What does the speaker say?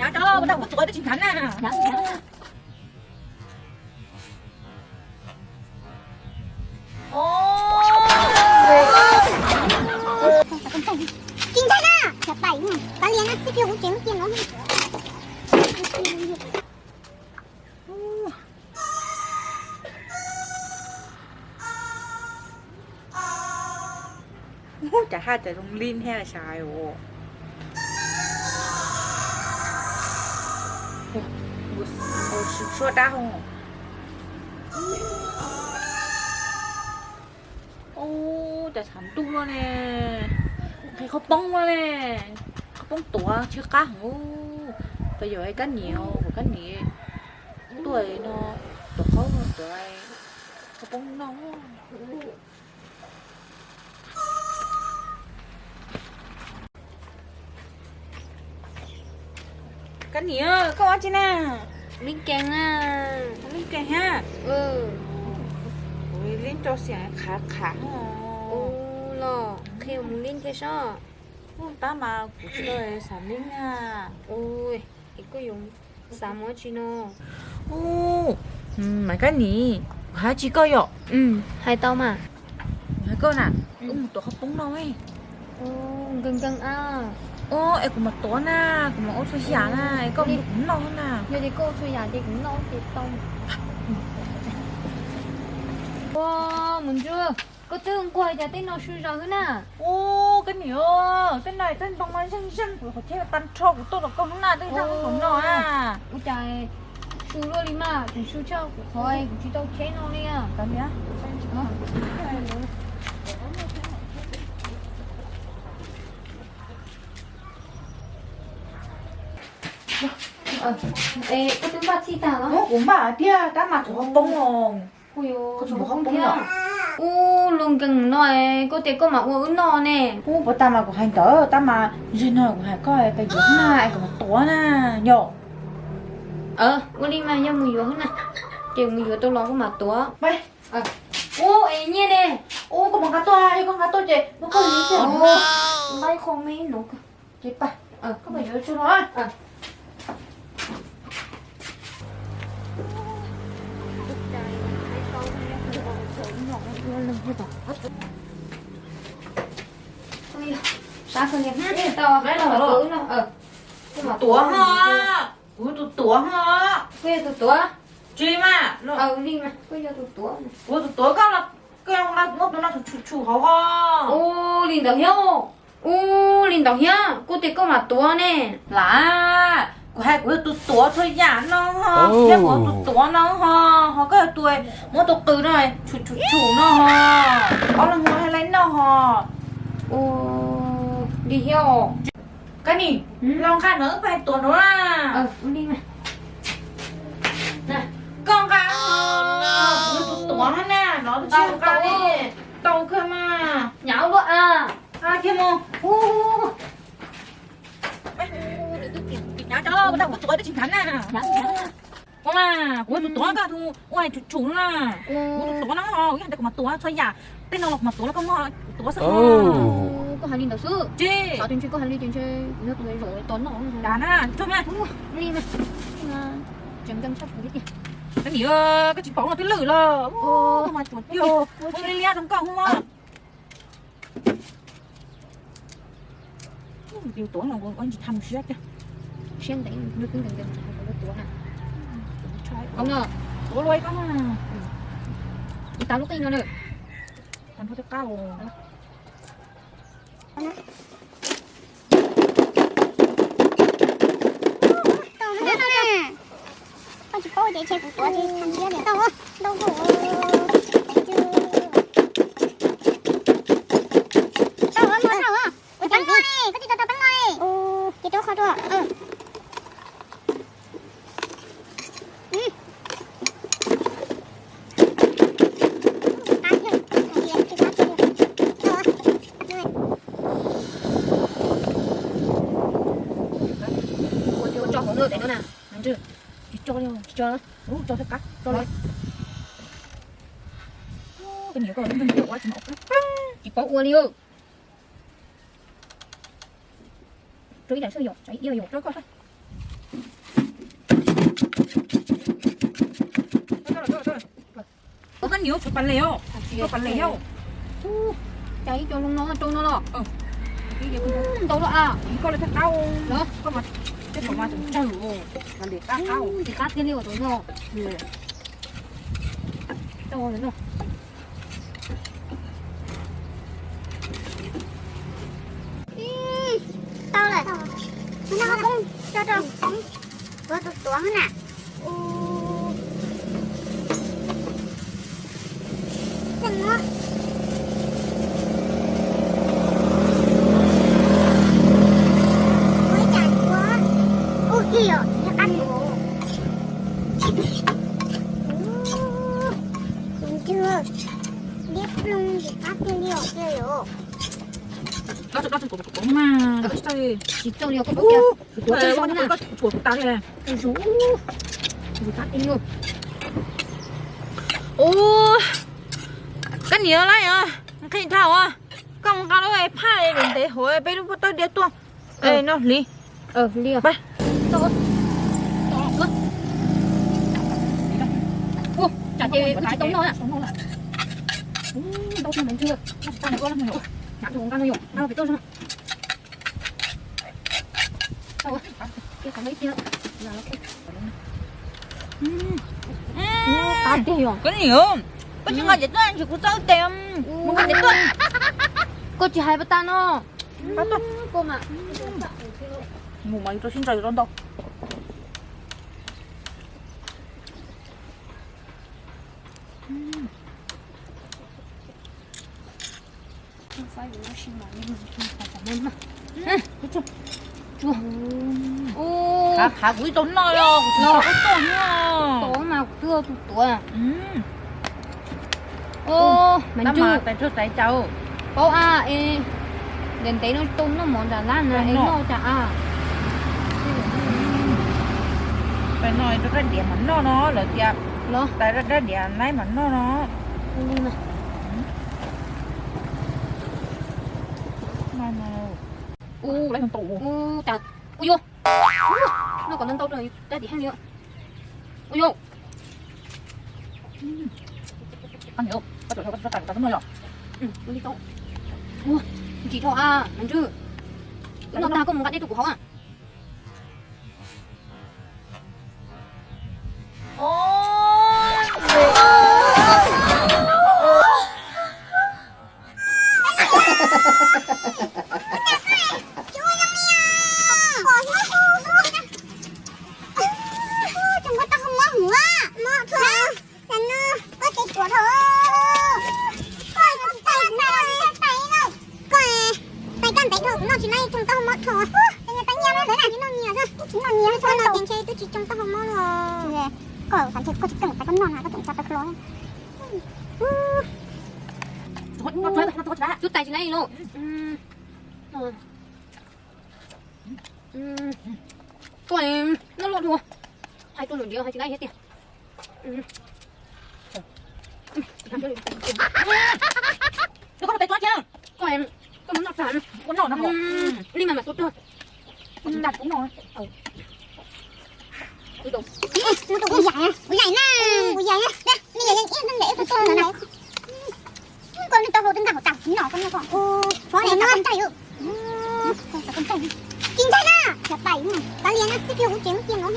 Hnyav tso, ua ntej kuv tsis hnyav na. Tsis ntshai na, cov pais, kav liam na, tib pliag kuv tsev lub tiaj no. Ub, cas haj cas zoo li thiab sas os. Ua suab dab hov. Ub, cas tshav ntuj luaj ne. Nqhis qhov poob luaj ne. Qhov poob tuav tshaib qab heev. Pes yog kab niam, kuv kab niam tuaj no, tuav qhov tuav qhov poob noj. Kab niam, koj ua dab tsi na? Leej kees na. Leej kees thiab? Ua leej tso xiam qhav qhav. Ua los qhia mus leej thiab sob. Tab mas kuv tsis tau xav leej na. Ua es koj yuav xav mus dab tsi no? Ub, mas kab niam, kuv hais tsis koj yom? Hais tau mas. Kuv hais koj na, wb mus tuav qhov poob noj. Nkees nkees a. Ub, es kuv mam tuav na, kuv mam ua txhua yam na, es koj mus kuv noj na. Yog tias koj ua txhua yam ces kuv noj ces tau. Ua, mus ntswg, koj twb nquag cas tej no su zog xwb na. Ub, kab niam, tej no tej ntoo mas zeeg zeeg, kuv qhov cheb tag nrho kuv tuaj rau koj hnub na, tej zeeg kuv noj na. Ua cas su luaj li mas, kuv su tshaj kuv qhov kuv tsis tau cheb no li. Es koj twb npaj txhij tag los? Kuv npaj tiag, tab mas kuv ho poob os. Kuv ho poob thiab. Ub, luag nkees no, koj tias koj mam ua wb noj ne. Ub, puas tas mas kuv hais ntawd, tab mas zaum no kuv hais koj pais yuav na, es kuv mam tuav na, yom. Ua li mas yog mus yuav xwb na, ces mus yuav tau los koj mam tuav. Ub, es nyiaj ne? Ub, koj mam nqa tuaj, yog koj nqa tuaj ces muab koj li thiab. Nqa qho me no. Ces pab koj pais yuav tsuag no. Sab kawg li, tau, tuav ho, kuv tus tuav ho. Koj yog tus tuav? Tsis mas, kuv tus tuav, koj los koj muab tus no tshum tshum hauv ho. Ub, li ntawd thiab. Ub, li ntawd thiab, kuv tias koj mam tuav ne. Lam, kuv hais kuv yog tus tuav txhua yam no ho, thiab kuv yog tus tuav no ho, ho koj yog tus muab tus qws no tshum tshum tshum no ho, ob leeg muab hais li no ho. Ub, li thiab. Koj nim, los nqa no wb pais tuav no na. Koj nqa, kuv yog tus tuav no na, no tsis nqa li. Tau kawg mas. Hnyav ua luaj a. Kiag mus. Hnyav tso, kuv tsis hnyav na. Ua mas kuv yog tus tuav, koj tus ua tshum tshum na. Kuv tus tuav no ho, kuv yog tias kuv mam tuav txhua yam, tej no los kuv mam tuav los koj muab kuv tuav xwb. Koj hais li ntawd xwb. Tsis xav tus ntshe koj hais li tus ntshe kuv yog tus zaum tos noj. Cas na, tsuag mas. Li mas, tseem nkees tshaj kuv thiab tiag. Koj nim, koj tsis pom no twb lwm lawm. Koj mas tsuas tiag, ua li liab rau koj hu mas. Tus tuav no ua ntsis tham siab tiag. Siab ntev, nws twb nkees nkees, tuav na. Tuav luaj ib qab na. Ib tag lub qij no na. Tag nrho tej qab os. Koj tsis paub ces ntshe kuv tuav ces tham siab tias tau, ntau nkaus. Tau, tau, tau, ua tau li, koj tsis tau tau peeb no li. Ces rau qhov dua. Ua tso hauv no, tso li, tso, tso thiab qab, tso li. Koj niam koj ua tsis paub ua li. Rau ib daim xwb yom, tsam ib yam yom rau koj xwb. Ua koj niam tshuav pas les os, tshuav pas les os. Cas ib co zoo no rau no los. Ntau lawm a. Koj lawv thiaj qab, koj mas tej thaum mas tseem tsawg, mas ntim qab qab. Ntim qab tiag li os tus no. Tau lawm. Tus no poob tso rau kuv tus tuav na. Tseem muab ua ib cas ua ub kig os, qab tus tus ntswg liab ploog ntsis qab tiag li os tiag os. Tsis txawj li os, koj tshuav kuv tas li. Ua, koj niam laib os, nqhis dhau os, koj mus nqa lub phaj ntev hauv peb lub pob tawb diav tuaj. No hliv. Hliv. Tsam ces kuv tsis tau noj. Ntau tiag mas ntswg, noj tsis tau mas ua lawm. Nqa no yom, nqa pem toj. Koj niam, koj tsis nqa ntiav tuaj, ntshe kuv txawb tes mus nqa ntiav tuaj. Koj tsis hais pas tas no. Mus mas yus rau sib ntsa yus rau ntau. Qhav kuv ib tau noj los kuv tsis tau tuaj no. Tau mas kuv twb tus tuav. Mas ntswg tais rau tais cau. Paub a, es ntev ntev no tau noj mov nram lab na es noj cas a. Tais no rau rab diav mas noj no lawv tias. Tais rau rab diav laib mas noj no. Ua cas, ua yuav, noj kom ntau ntau rau rab diav heev li. Ua yuav, ntsim dhau a, mas ntswg, wb noj tag koj mus nqa dej tuaj kuv haus a. Koj tais koj ntev dhau kuv noj tsis laib tsoo taub hau mob dhau. Tais nyiam tais nyiam na, tsis noj nyias, tsis noj nyias, tsis noj nyias, tsis noj nyias, tsis tsoo taub hau mob dhau. Koj xav ntshe koj tsis keej tais koj noj na koj tseem tsa tau hlo. Kuv tais tsis laib lauj. Koj noj luaj dhau, hais rau lwm diav hais tsis laib thiab tiag. Koj mus noj tag, li mas mas xub rog. Kuv yaim na, kuv yaim na, kuv yaim na, ib ntawm ib tug tuaj na. Koj noj tau hau twb nkag hauv tas tsis noj koj noj koj. Tshuav li no ntsaij. Tsis ntsaij na, tais, kav liam na, tib pliag kuv tsev lub tiag no.